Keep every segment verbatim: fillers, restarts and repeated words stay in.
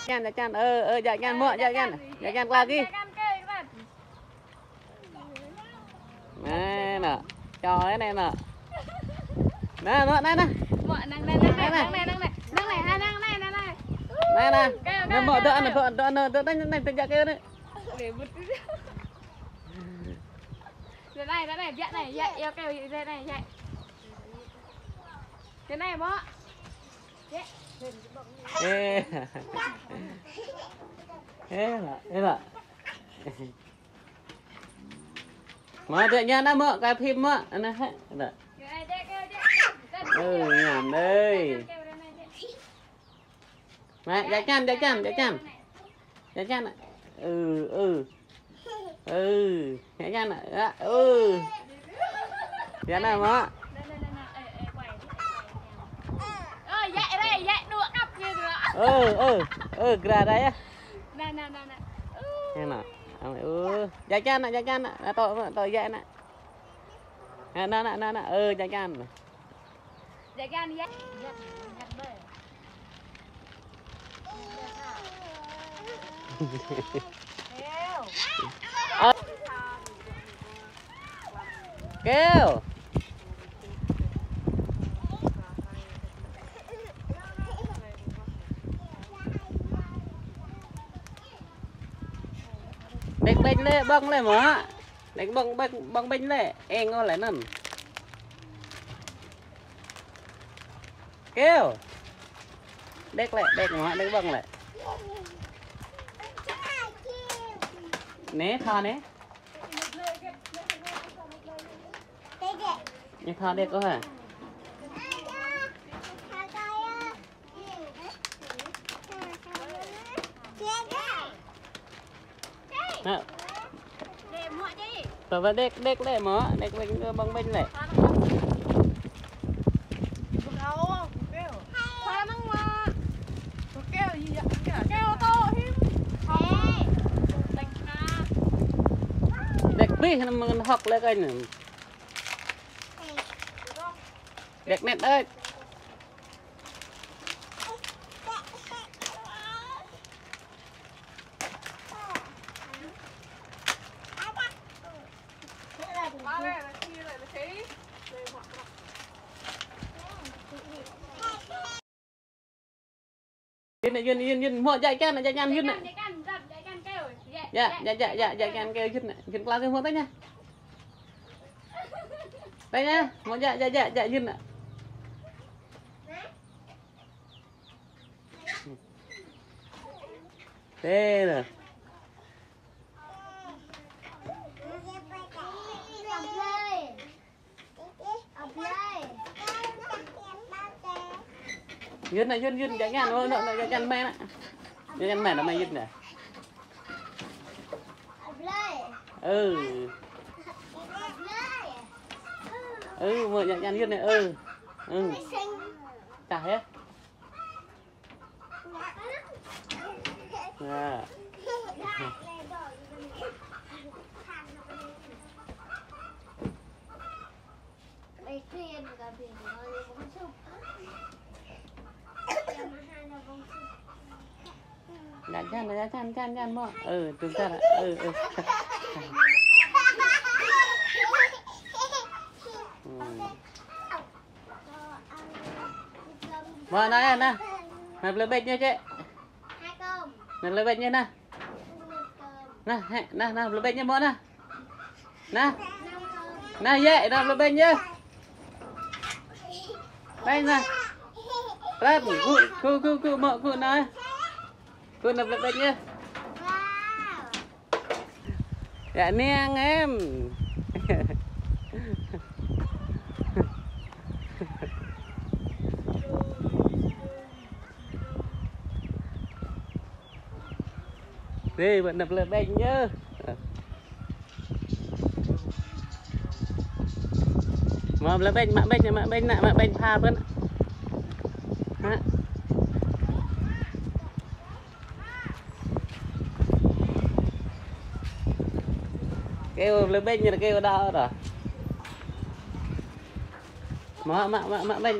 Čan, čan, ơ, ơ, čan, čan, mŏ, čan, čan. Čan, čan, klă kơ. Anai nă. Čô anai nă. Nă, mŏ, anai nă. Mŏ, năng, năng, năng, năng, năng, năng, năng, năng, năng, năng, năng, năng. Anai nă. Kêu, kêu, mŏ, kêu, dŏ anai, kêu. Dŏ, dŏ anai, dŏ anai, anai, tơjă kêu anai. Ribut. Dŏ anai, dŏ anai, biă anai, yă, yă, kêu, dŏ anai, yă. Dŏ anai, mŏ. Yă. Ê. Ê, lă, ê, lă. Mŏ, dŏ anai nă mŏ, kơ phim mŏ, anai hă, anai. Ơ, ñam đơi. Mă, djă čan, djă čan, djă čan. Djă čan. Ơ, ơ. Ơ, djă čan, ơ, ơ. Djă anai mŏ. Ơ, ơ, ơ, gra rai yă. Nă, nă, nă, nă. Ơ. Nă, nă. Ơ, djă čan nă, djă čan nă. Nă, tŏ, tŏ djă nă. Nă, nă, nă, nă, nă. Ơ, djă čan. Djă čan yă. Ơ. Kêu. Đĕk ƀañ lĕ, ƀơ̆ng lĕ mơ̆. Đĕk ƀơ̆ng, ƀơ̆ng, ƀơ̆ng ƀañ lĕ. Eng ôh lĕ anŭn. Kêu. Đĕk lĕ, đĕk mơ̆, đĕk ƀơ̆ng lĕ. Anai, thâo anai. Anai thâo đĕk ôh hă. Hă. Tơl wơ̆t đĕk, đĕk lĕ mơ̆, đĕk ƀơ̆ng, ƀơ̆ng ƀañ lĕ. Đĕk bih anŭn mơ̆ng hŏk lĕ kơ anai. Đĕk net ơi. Yun, yun, yun, yun, mơ̆ djă čan, djă čan, yun nă. Djă, djă, djă, djă čan kơ yun nă. Yun klă kơ mơ̆ tơña. Tơña, mơ̆ djă, djă, djă, djă, yun nă. Tê nă. Yun nă, yun, yun, djă čan, ơ, nă, nă, djă čan mơ̆ nă. Djă čan mơ̆ nă, mơ̆ yun nă. Ơ. Ơ, mơ̆ djă čan yun nă, ơ. Ơ. Čah yơh. Nă. Djă čan, djă čan, čan, čan mơ̆. Ơ, tŭ čar, ơ, ơ. Hmm. Mơ̆ anai, anai. Anai blơi ƀañ ñu čĕ. Anai blơi ƀañ ñu anai. Anai, hĕ, anai, anai blơi ƀañ ñu mơ̆ anai. Anai. Anai yă, anai blơi ƀañ ñu. Anai, anai. Rơ̆t, gŭ, gŭ, gŭ, gŭ, mơ̆ gŭ anai. Gŭ anai blơi ƀañ ñu. Yă niang em. Ê, mă anai blơi ƀañ ñu. Mă blơi ƀañ, mă ƀañ, mă ƀañ nă, mă ƀañ pha pơ̆n. Hă? Kêu blơi ƀañ ñu kêu đao dah. Mă, mă, mă, mă ƀañ.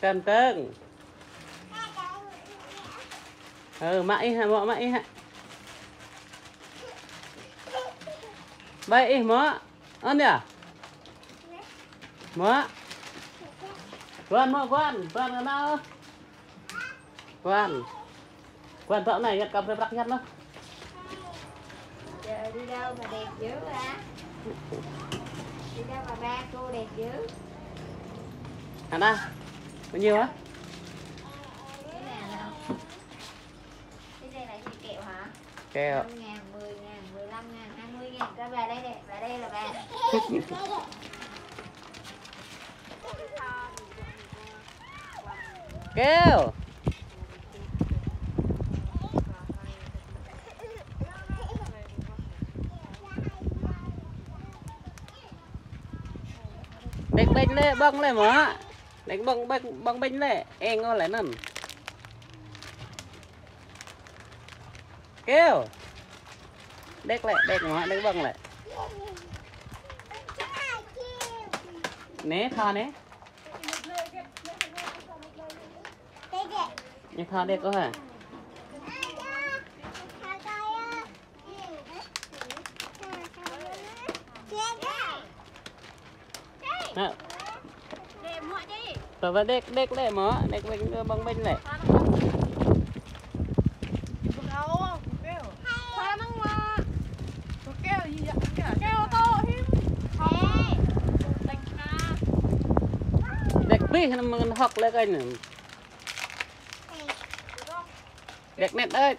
Kơntơ̆ng. Ơ, mă ih hă, mă, mă ih hă. Ƀai ih mă. Ơn ya. Mă. Guan mă, guan, guan kơ nao. Guan. Guan tŏ anai, yăt kơ prăk yăt lah. Giờ đi đâu mà đẹp dữ hả? Đi đâu mà ba cô đẹp dữ? Hả ta? Bao nhiêu á? Cái này là, cái này là gì, kẹo hả? Kẹo. Năm ngàn, mười ngàn, mười lăm ngàn, hai mươi ngàn. Coi bà đây nè, bà đây là bà. Kêu. Đĕk ƀañ lĕ, ƀơ̆ng lĕ mă. Đĕk ƀơ̆ng, ƀơ̆ng, ƀơ̆ng ƀañ lĕ. Eng ôh lĕ anŭn. Kêu. Đĕk lĕ, đĕk mă, đĕk ƀơ̆ng lĕ. Nê, thâo nê. Ñu thâo đĕk ôh hă? Hă? Tơ wơ̆t đĕk, đĕk lĕ mă, đĕk ƀơ̆ng, ƀơ̆ng ƀañ lĕ. Đĕk bih anŭn mơ̆ng hŏk lĕ kơ anŭn. Đĕk net ơi.